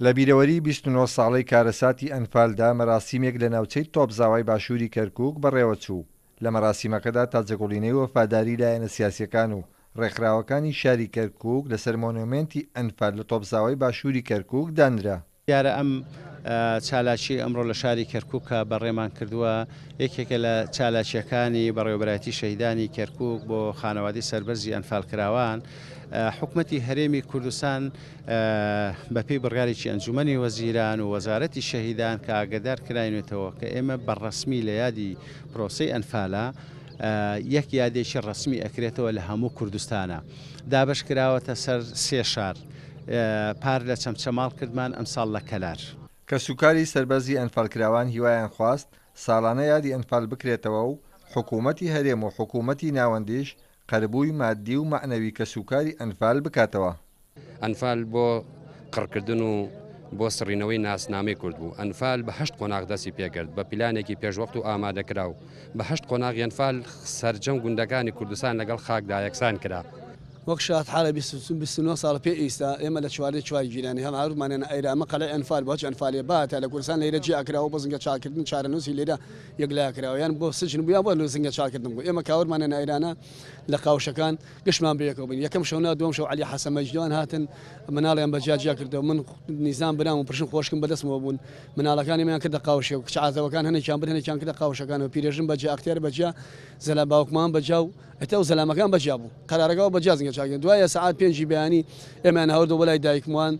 لە بیرەوەریی 29 ساڵەی کارەساتی ئەنفالدا مەراسیمێک لە ناوچەی تۆپزاوای باشووری کەرکووک بەڕێوەچوو. لە مەراسیمەکەدا تاجەگوڵینەی وەفاداری لایەنە سیاسییەکان و ڕێکخراوەکانی شاری کەرکووک لەسەر مۆنۆمێنتی ئەنفال لە تۆپزاوای باشووری کەرکووک دانرا. دیارە ئەم چالاکیەی ئەمڕۆ لە شاری کەرکوک کە بەڕێمان کردووە یەکێکە لە چالاکیەکانی بەڕێوەبەرایەتی شەهیدانی کەرکوک بۆ خانەوادەی سەربەرزی ئەنفالکراوان. حکومەتی هەرێمی کوردستان بەپێی بڕیارێکی ئەنجومەنی وەزیران و وەزارەتی شەهیدان کە ئاگەدار کراینێتەوە کە ئێمە بە ڕەسمی لە یادی پرۆسەی ئەنفالە یەک یادێکی ڕەسمی ئەکرێتەوە لە هەموو کوردستانە دابەش کراوەتە سەر سێ شار. پار لە چەمچەماڵ کردمان ئەمساڵ لە کەلار. کەسوکاری سەربەرزی ئەنفالکراوان هیوایان خواست ساڵانە یادی ئەنفال بکرێتەوە و حکوومەتی هەرێم و حکوومەتی ناوەندیش قەرەبووی ماددی و مەعنەوی کەسوکاری ئەنفال بکاتەوە. ئەنفال بۆ قڕکردن و بۆ سڕینەوەی ناسنامەی کورد بوو. ئەنفال بە هەشت قۆناغ دەستی پێکرد، بە پیلانێکی پێشوەخت و ئامادەکراو. بە هەشت قۆناغی ئەنفال سەرجەم گوندەکانی کوردستان لەگەڵ خاکدا یەکسان کرا. وەک شاهدحاڵە 29 ساڵ پێ ئیستا ئێمە لە چواردەی چوار گیرانی هەم هاروتمان هێنا ئەیرە ئەمە قەلای ئەنفال بوو هەچ ئەنفالێ بهاتە لە کوردستان لەیرە جیا کراوە بۆ زنگە چاکردن چارەنووسی لێرە یەکلا کراوە یان بۆ سجن بوو یان بۆ زنگە چاکردن بوو ئێمە کاورمان هێنا ئەیرانە لە قاوشەکان گشتمان بەیەکەوە بووین یەکەم شەو نا دووەم شەو عەلی حەسەن مەجیدوان هاتن مناڵیان بە جیا جیا کردەوە من نیزام برام و پرشن خۆشکم بەدەستمەوە بوون مناڵەکانی میان کردە قاوشێ و کچ عازەوەکان هەنێکیان برد هەنێکیان کردە قاوشەکانەوە پیرێژن بە جیا ئەختیار بە جیا زەلا باوکمان بە جیا و ئەتا و زەلامەکان بە جیا بوو قەرارەکەەوە بە جیا زنگە چاکردن دوایە سەعات پێنجی بەیانی ئێمەیان هاوردەوە بۆ لای دایکمان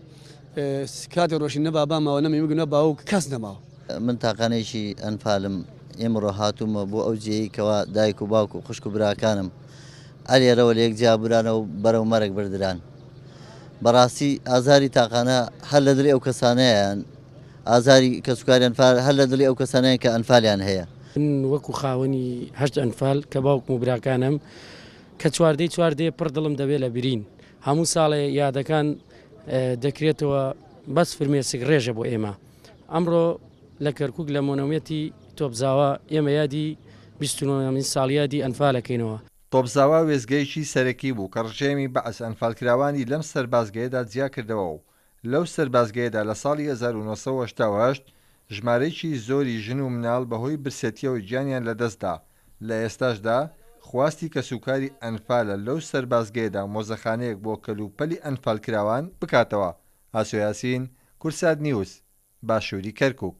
کاتێ ڕۆشین نە بابا ماوە نە میمگ نە باوک کەس نەماوە. من تاقانەیەکی ئەنفالم ئیمڕۆ هاتوومە بۆ ئەو جێیەی کەوا دایک و باوک و خوشک و براکانم ئەلێرەوە لەیەک جیا برانەوە و بەرەو مەرگ بردران. بەڕاستی ئازاری تاقانە هەر لە دڵی ئەو کەسانەیان ئازاری کەسوکاری ئەنفال هەر لە دڵی ئەو کەسانەیان کە ئەنفالیان هەیە. من وەکو خاوەنی هەشت ئەنفال کە باوکم و براکانم کە چواردەی چوار دێ پڕ دڵم دەبێ لە برین هەموو ساڵێ یادەکان دەکرێتەوە بەس فرمێسک ڕێژە بۆ ئێمە ئەمڕۆ لە کەرکک لە مۆنۆمێتی تۆپزاوا ئێمە یادی 29 ساڵیادی ئەنفالەکەینەوە. تۆپزاوا وێستگەیەکی سەرەکی بوو کە ڕژێمی بەعس ئەنفالکراوانی لەم سەربازگەیەدا جیاکردەوە و لەو سەربازگەیەدا لە ساڵی 1988 ژمارەیەکی زۆری ژن و مناڵ بەهۆی برسێتیەوە گیانیان لەدەستدا، لە ئێستاشدا خواستی کەسوکاری ئەنفالە لەو سەربازگەیەدا مۆزەخانەیەک بۆ کەلوپەلی ئەنفالکراوان بکاتەوە. ئاسۆ یاسین، کوردسات نیوز، باشووری کەرکوک.